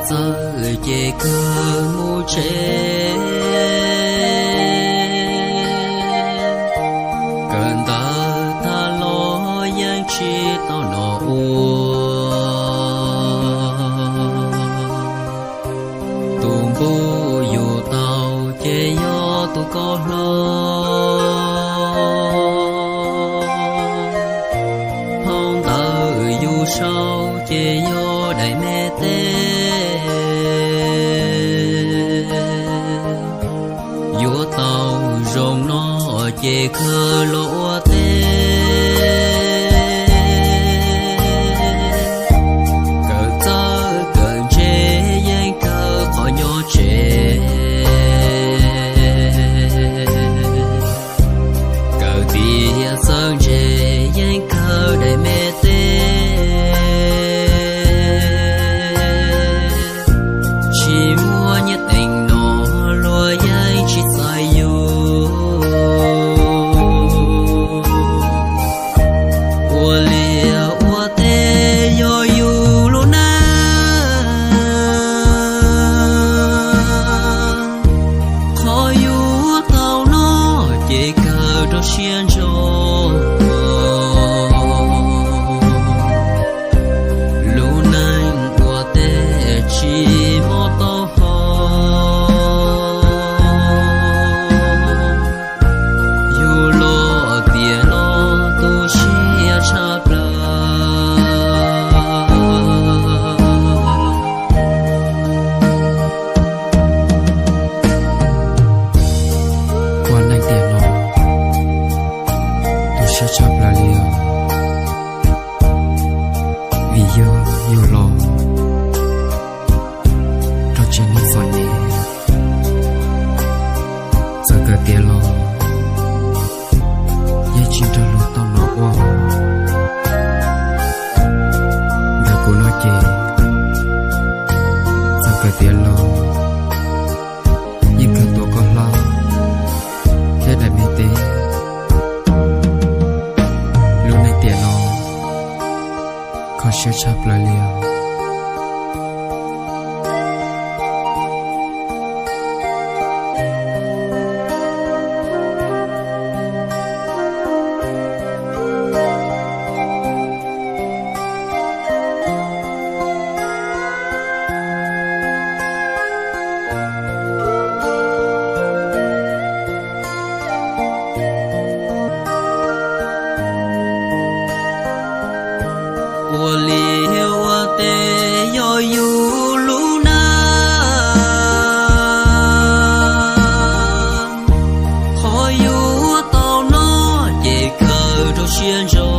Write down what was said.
Txawj ces kawg mus tsev, kawm ntawv tag los yeej tsis tau noj ua. Tus npuj yus tau ces yog tus koj hlob, phau ntawv yus sau ces yog daim me teb. Yuav tau zoo no ces kawg los ua teb, kawm txawj kawm ntse yeej kawg qhov nyob tsev. Kawm tiav txawj ntse yeej kawg daim me teb. Tsis muaj nyiaj teev no luag yeej tsis txais yus. Ua liaj ua teb yog yus lub neej, qhov yuav tau noj ces kawg rau siab ntso. Lub neej ua teb tsis mob taub hau, yus los tiam no tu siab tshaj plaws. Ua neej tiam no tu siab tshaj plaws li os, vim yog yus los rau tsev neeg txom nyem, txawm kawm tiav los yeej tsis nrog luag tau noj ua. Ntawm kuv no ces txawm kawm tiav los yeej kawg tuav koj hlob thiab daim me teb. Lub neej tiam no kho siab tshaj plaws li os. Ua liaj ua teb yog yus lub neej, qhov yuav tau noj ces kawg rau siab ntso.